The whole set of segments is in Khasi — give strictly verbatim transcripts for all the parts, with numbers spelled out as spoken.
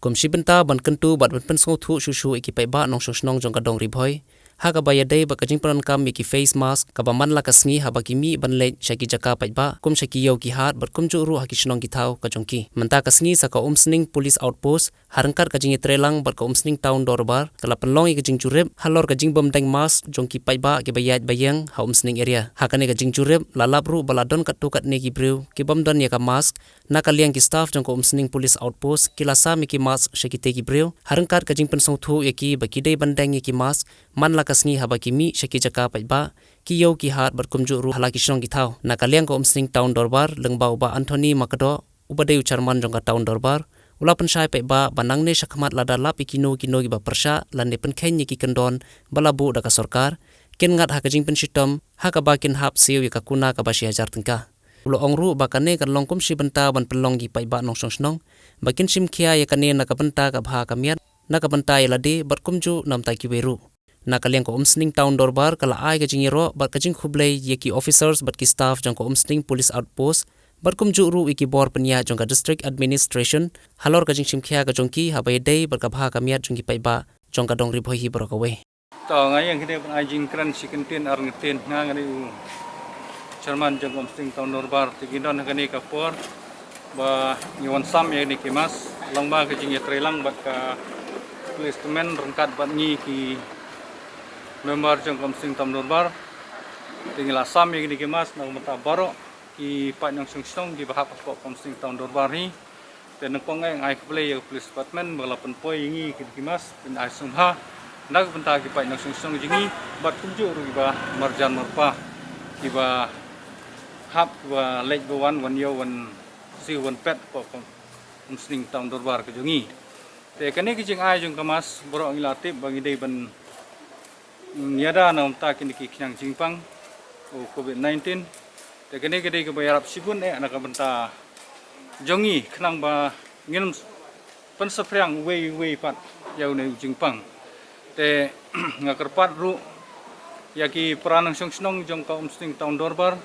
Kum shi bynta ban kyntu bad ban pynsngewthuh shuh shuh ïa ki paidbah nongshong shnong jong ka dong Ri Bhoi ha kaba ïadei bad ka jingpyndonkam ïa ki face mask kaba man la ka sngi haba ki mih ban leit sha ki jaka paidbah kum sha ki ïew ki hat bad kumjuh ruh ha ki shnong ki thaw ka jong ki. Mynta ka sngi sa ka Umsning Police Outpost ha ryngkat ka jingïatreilang bad ka Umsning Town Dorbar ka la pynlong ïa ka jingjurip halor ka jingbym deng mask jong ki paidbah kiba ïaid ba ïeng ha Umsning area. Ha kane ka jingjurip la lap ruh ba la don katto katne ki briew ki bym don ïa ka mask. Na ka liang ki staff jong ka Umsning Police Outpost ki la sam ïa ki mask sha kitei ki briew ha ryngkat ka jingpynsngewthuh ïa ki ba ki dei ban deng ïa ki mask man la ka sngi haba ki mih sha ki jaka paidbah, ki ïew ki hat bad kumjuh ruh ha la ki shnong ki thaw. Na ka liang ka Umsning Town Dorbar lyngba u Bah Anthony Makdoh uba dei u chairman jong ka Town Dorbar u la pynshai paidbah ba nangne shakhmat lada lap ïa kino kino kiba pyrshah lane pynkheiñ ïa ki kyndon ba la buh da ka sorkar, kin ngat ha ka jingpynshitom ha kaba kin hap siew ïa ka kuna kaba shi hajar tyngka. U la ong ruh ba kane kan long kum shi bynta ban pynlong ïa ki paidbah nongshong shnong ba kin shim khia ïa kane na ka bynta ka bha ka miat, na ka bynta ïa lade bad kumjuh na bynta kiwei ruh. Na ka liang ka Umsning Town Dorbar ka la ai ka jingïaroh bad ka jingkhublei ïa ki officers bad ki staff jong ka Umsning Police Outpost bad kumjuh ruh ïa ki bor pynïaid jong ka District Administration halor ka jingshim khia ka jong ki haba ïadei bad ka bha ka miat jong ki paidbah jong ka dong Ri Bhoi hi baroh kawei. To, nga ïeng kane ban ai jingkren shi kyntien ar kyntien. Nga nga dei u chairman jong ka Umsning Town Dorbar. Te ki don ha kane ka por ba ngi wan sam ïa kine ki mask lyngba ka jingïatreilang bad ka policemen ryngkat bad ngi ki member jong ka Umsning Town Dorbar. Te ngi la sam ïa kine ki mask na ka bynta baroh ki paid nongshong shnong kiba hap hapoh ka Umsning Town Dorbar hi. Te nyngkong eh nga ai khublei ïa ka police department ba la pynpoi ïa ngi kine ki mask ban ai sngewbha na ka bynta ki paid nongshong shnong jong ngi bad kumjuh ruh kiba marjan marpa kiba hap kiba leit ba wan, wan ïew wan siew wan pet hapoh ka Umsning Town Dorbar ka jong ngi. Te kane ka jingai jong ka mask baroh ngi la tip ba ngi dei ban ïada na ka bynta kine ki khñiang jingpang u Covid nineteen. Te kane ka dei kaba ïarap shibun eh na ka bynta jong ngi khnang ba ngin pynsaphriang uwei uwei pat ïa une u jingpang. Te nga kyrpad ruh ïa ki para nongshong shnong jong ka Umsning Town Dorbar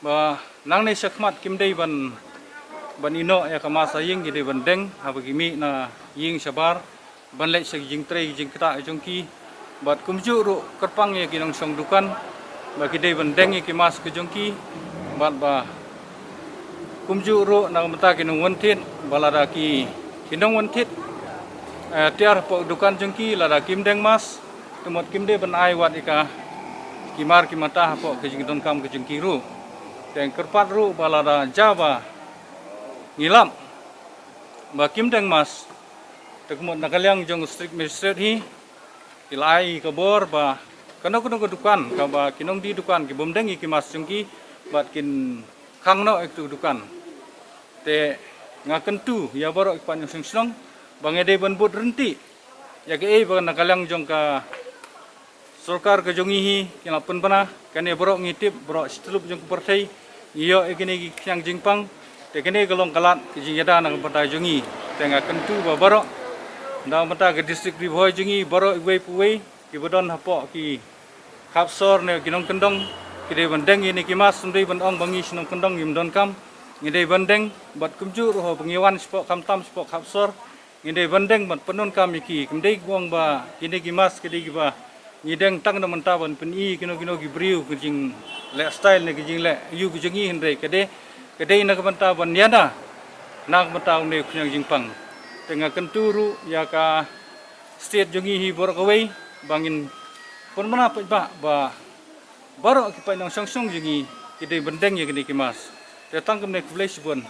ba nangne shakhmat kim dei ban, ban ïehnoh ïa ka mask ha ïing, ki dei ban deng haba ki mih na ïing shabar ban leit sha ki jingtrei ki jingktah jong ki. Bad kumjuh ruh kyrpang ïa ki nongshong dukan ba ki dei ban deng ïa ki mask ka jong ki. Bad ba kumjuh ruh na ka bynta ki nongwan thied ba lada ki, ki nongwan thied, eh, tiar hapoh dukan jong ki lada kim deng mask, te mut kim dei ban ai wat ïa ka, ki mar ki mata hapoh ka jingdonkam ka jong ki ruh. Te nga kyrpad ruh ba lada ja ba ngi lap ba kim deng mask, te ka mut na ka liang jong District Magistrate hi ki la ai ka bor ba kano kano ka dukan kaba ki nongdie dukan ki bym deng ïa ki mask jong ki bad kin khang noh ïa ka dukan. Te nga kyntu ïa baroh ki paid nongshong shnong ba ngi dei ban bud ryntih ïa kaei ba na ka liang jong ka sorkar ka jong ngi hi ki la pynbna. Kane baroh ngi tip, baroh shi tyllup jong ka pyrthei ngi ïoh ïa kine ki khñiang jingpang. Te kane ka long ka lad ka jingïada na ka bynta jong ngi. Te nga kyntu ba baroh na ka bynta ka District Ri Bhoi jong ngi, baroh iwei pa iwei kiba don hapoh ki khap sor ne ki nongkyndong, ki dei ban deng ïa kine ki mask, ym dei ban ong ba ngi shnong kyndong ngim donkam. Ngi dei ban deng bad kumjuh ruh ba ngi wan shapoh, khamtam shapoh khap sor, ngi dei ban deng ban pyndonkam ïa ki. Kim dei ka ong ba kine ki mask ki dei kiba ngi deng tang na ka bynta ban pyni kino kino ki briew ka jingleh style ne ka jingleh aïu ka jong ngi, hynrei ka dei, ka dei na ka bynta ban ïada na ka bynta une u khñiang jingpang. Te nga kyntu ruh ïa ka state jong ngi hi baroh kawei ba ngin pynbna paidbah ba baroh ki paid nongshong shnong jong ngi ki dei ban deng ïa kine ki mask. Te tang kumne, khublei shibun.